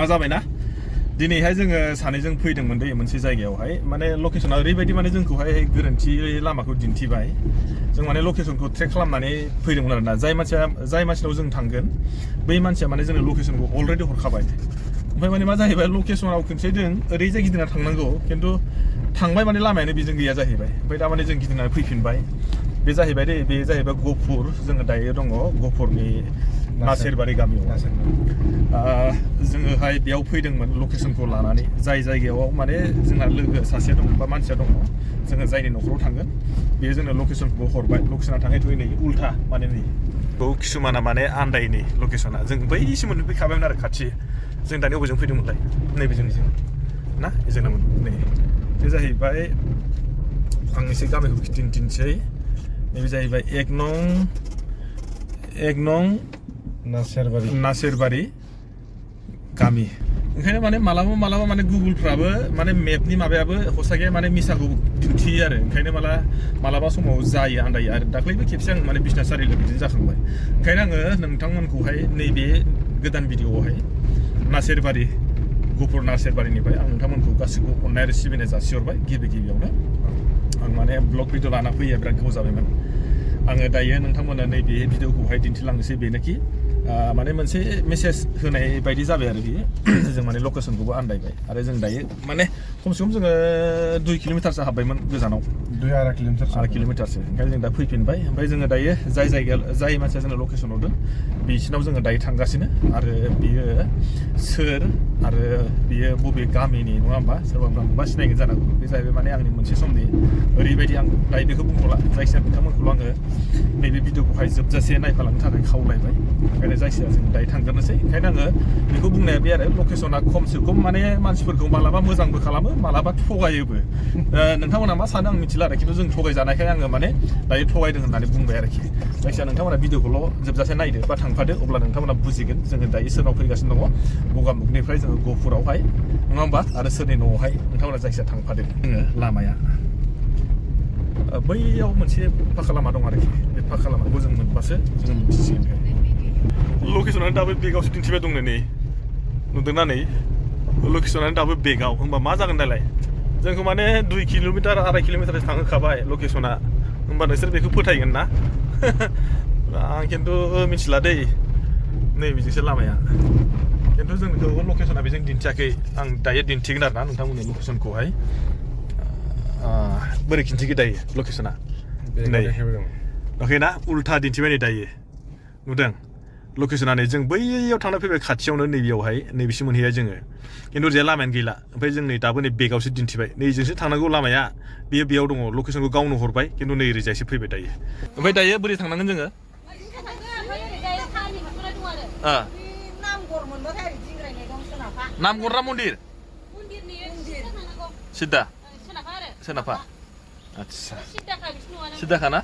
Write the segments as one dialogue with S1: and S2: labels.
S1: मा जाबायना दिनैहाय जोङो सानैजों फैदोंमोन दै मोनसे जायगायावहाय माने लकेसना ओरैबायदि माने जोंखौहाय गोरोन्थि लामाखौ दिन्थिबाय जों माने लकेसनखौ ट्रेक खालामनानै फैदोंमोन आरोना जाय मानसिनाव जों थांगोन बै मानसिया माने जोंनो लकेसनखौ अलरेडि हरखाबाय ओमफ्राय माने मा जाहैबाय लकेसनाव खनसे जों ओरैजाय गिदिंना थांनांगौ खिन्थु थांबाय माने लामायानो बेजों गैया जाहैबाय ओमफ्य दा माने जों गिदिंनानै फैफिनबाय बे जाहैबाय दै बे जाहैबाय गहपुर जोङो दायो दङ गहपुरनि नासेरबारि गामियाव जोङोहाय बेयाव फैदोंमोन लकेसनखौ लानानै जाय जायगायाव माने जोंना लोगो सासे दं बा मानसिया दङ जोङो जायनि न'खराव थांगोन बेयो जोंनो लकेसनखौ हरबाय लकेसना थाङै थुङै नै उल्था माने नै किसुमाना माने आन्दायनि लकेसना जों बैसिम मोनफैखाबायमोन आरो खाथि जों दानि अबेजों फैदोंमोनलाय नैबेजों ना जोंनामोन नै बे जाहैबाय आं एसे गामिखौ दिन्थिनोसै नैबे जाहैबाय एक नं नासेरबारि गामि ओंखायनो माने मालाबा माने गुगोलफ्राबो माने मेपनि माबायाबो हसागे माने मिसाखौ दिन्थियो आरो ओंखायनो मालाबा समाव जायो आन्दायो आरो दाख्लैबो खेबसे आं माने बिसनासारिल' बिदिनो जाखांबाय ओंखायनो आङो नोंथांमोनखौहाय नैबे गोदान भिडिअआवहाय गहपुर नासेरबारिनिफ्राय आं नोंथांमोनखौ गासिबो अननाय आरो सिबिनाय जासिहरबाय गिबियावनो आं माने ब्लग भिडिअ लाना फैयो बिराद गोबाव जाबायमोन आङो दायो नोंथांमोना नैबे भिडिअखौहाय दिन्थिलांनोसै बेनोखि माने मोनसे मेसेज होनाय बायदि जाबाय आरो बेयो जों माने लकेसनखौबो आन्दायबाय आरो जों दायो माने खमसे खम जोङो 2 किल'मिटारसो हाबबायमोन गोजानाव 2.5 किल'मिटारसो ओंखायनो जों दा फैफिनबाय ओमफ्राय जोङो दायो जाय मानसिया जोंनो लकेसन हरदों बिसिनाव जोङो दायो थांगासिनो आरो बियो सोर आरो बियो बबे गामिनि नङा होमबा सोरबा सिनायगोन जानांगौ बे जाहैबाय माने आंनि मोनसे समनि ओरैबायदि आं दायो बेखौ बुंथ'ला जायखिजाया नोंथांमोनखौल' आङो नैबे भिडिअखौहाय जोबजासे नायफालांनो थाखाय खावलायबाय ओंखायनो जायखिजाया जों दायो थांग्रोनोसै ओंखायनो आङो बेखौ बुंनाया बे आरो लकेसना खमसे खम माने मानसिफोरखौ मालाबा मोजांबो खालामो मालाबा थगायोबो नोंथांमोना मा सानो आं मिथिला आरो खिन्थु जों थगायजानायखाय आङो माने दायो थगायदों होननानै बुंबाय आरोखि जायखिजाया नोंथांमोना भिडिअखौल' जोबजासे नायदो बा थांफादो अब्ला नोंथांमोना बुजिगोन जोङो दायो सोरनाव फैगासिनो दङ गगामुखनिफ्राय जोङो गहपुरावहाय नङा होमबा आरो सोरनि न'आवहाय नोंथांमोना जायखिजाया थांफादो जोङो लामाया बैयाव मोनसे फाखा लामा दं आरोखि बे फाखा लामाखौ जों मोनबासो जों मिथिसिगोन लकेसनानो दाबो बेगावसो दिन्थिबाय दं नै नुदोंना नै लकेसनानो दाबो बेगाव होमबा मा जागोन दालाय जोंखौ माने 2 किल'मिटार 2.5 किल'मिटारसो थांहोखाबाय लकेसना होमबा नोंसोर बेखौ फोथायगोन ना आं खिन्थु मिथिला दै नैबेजोंसो लामाया खिन्थु जोंखौ लकेसना बेजों दिन्थियाखै आं दायो दिन्थिगोन आरोना नोंथांमोननि लकेसनखौहाय बोरै खिन्थिगोन दायो लकेसना नै नुवाखैना उल्था दिन्थिबाय नै दायो नुदों लकेसना नै जों बैयाव थांना फैबाय खाथियावनो नैबेयावहाय नैबेसिम मोनहैबाय जोङो खिन्थु ओरैजाय लामायानो गैला ओमफ्राय जों नै दाबो नै बेगावसो दिन्थिबाय नैजोंसो थांनांगौ लामाया बेयाव दङ लकेसनखौ गावनो हरबाय खिन्थु नै ओरैजायसो फैबाय दायो ओमफ्राय दायो बोरै थांनांगोन जोङो नामगरना मन्दिर सिद्दा सोनाबहा आदसा सिद्दाखा ना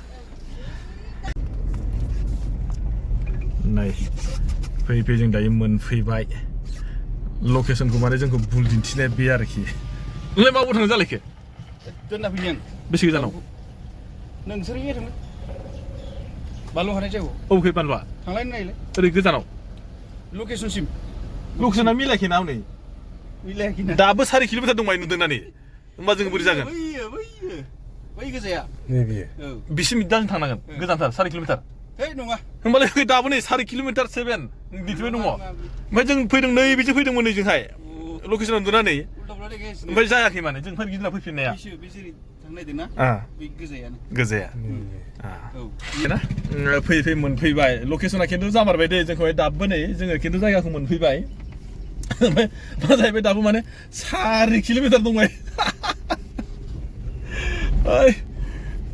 S1: नै फैयै जों दायो मोनफैबाय लकेसनखौ माने जोंखौ भुल दिन्थिनाया बे आरोखि नोंलाय माबाव थांनो जालायखो
S2: दोनना फैदों
S1: बेसे गोजानाव
S2: नोंसोर थांनो बानलु हानाय जायगायाव
S1: अबेखै बानलुआ
S2: थांलायनो नायलाय
S1: ओरै गोजानाव
S2: लकेसनसिम
S1: लकेसना मिलायाखै ना हनै
S2: मिलायाखै
S1: दाबो 4 किल'मिटार दंबाय नुदों ना नै होमबा जों बोरै जागोन
S2: बै गोजाया
S1: बिसिम दा जों थांनांगोन गोजानथार 4 किल'मिटार
S2: नङा
S1: होमबालाय दाबो नै 4 किल'मिटार 7 दिन्थिबाय दङ ओमफ्राय जों फैदों नै बिजों फैदोंमोन नै जोंहाय लकेसनाव नुदोंना नै ओमफ्राय जायाखै माने जों फैर गिदिंना फैफिननाया गोजाया फैयै मोनफैबाय लकेसना खिन्थु जामारबाय दे जोंखौहाय दाबो नै जोङो खिन्थु जायगाखौ मोनफैबाय ओमफ्राय मा जाहैबाय दाबो माने 4 किल'मिटार दंबाय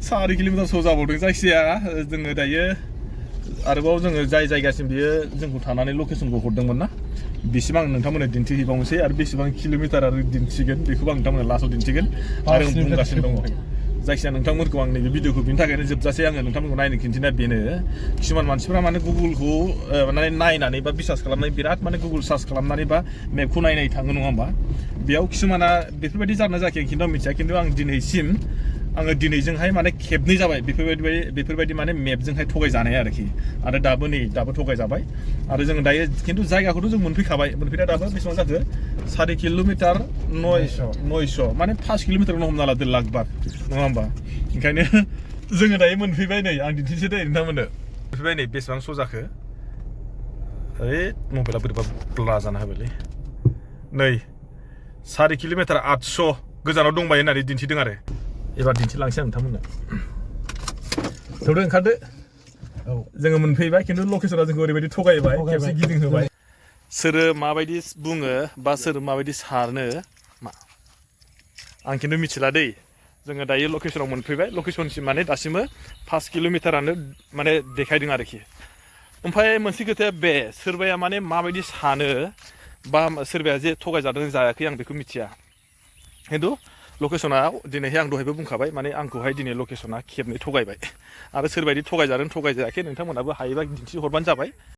S1: 4 किल'मिटार स' जाबावदों जायखिजाया जोङो दायो आरोबाव जोङो जाय जायगासिम बियो जोंखौ थानानै लकेसनखौ हरदोंमोन ना बिसिम आं नोंथांमोननो दिन्थिहैबावनोसै आरो बेसेबां किल'मिटार आरो दिन्थिगोन बेखौबो आं नोंथांमोननो लास्टआव दिन्थिगोन आरो बुंगासिनो दङ जायखिजाया नोंथांमोनखौ आं नैबे भिडिअखौ बिनि थाखायनो जोबजासे आङो नोंथांमोनखौ नायनो खिन्थिनाया बेनो किसुमान मानसिफोरा माने गुगोलखौ माने नायनानै बा बिसार्च खालामनानै बिराद माने गुगोल सार्च खालामनानै बा मेपखौ नायनाय थाङो नङा होमबा बेयाव किसुमाना बेफोरबायदि जादोंना जायाखै खिन्थु मिथिया खिन्थु आं दिनैसिम आङो दिनैजोंहाय माने खेबनै जाबाय बेफोरबायदि माने मेपजोंहाय थगायजानाय आरोखि आरो दाबो थगायजाबाय आरो जोङो दायो खिन्थु जायगाखौथ' जों मोनफैनाया दाबो बेसेबां जाखो 4 किल'मिटार 900 माने 5 किल'मिटारनो हमना लादो लागबाग नङा होमबा ओंखायनो जोङो दायो मोनफैबाय नै आं दिन्थिनोसै दे नोंथांमोननो मोनफैबाय नै बेसेबां स' जाखो ओइ मबाइला बोरैबा ब्ला जाना होबायलै नै 4 किल'मिटार 800 गोजानाव दंबाय होननानै दिन्थिदों आरो एबार दिन्थिलांसै आं नोंथांमोननो थौदो ओंखारदो जोङो मोनफैबाय खिन्थु लकेसना जोंखौ ओरैबायदि थगायबाय खेबसे गिदिंहोबाय सोरो माबायदि बुङो बा सोर माबायदि सानो आं खिन्थु मिथिला दै जोङो दायो लकेसनाव मोनफैबाय लकेसनसिम माने दासिमबो 5 किल'मिटारानो माने देखायदों आरोखि ओमफ्राय मोनसे खोथाया बे सोरबाया माने माबायदि सानो बा सोरबाया जे थगायजादों जायाखै आं बेखौ मिथिया खिन्थु लकेसनाव दिनैहाय आं दहायबो बुंखाबाय माने आंखौहाय दिनै लकेसना खेबनै थगायबाय आरो सोरबायदि थगायजादों थगायजायाखै नोंथांमोनाबो हायोबा दिन्थिहरबानो जाबाय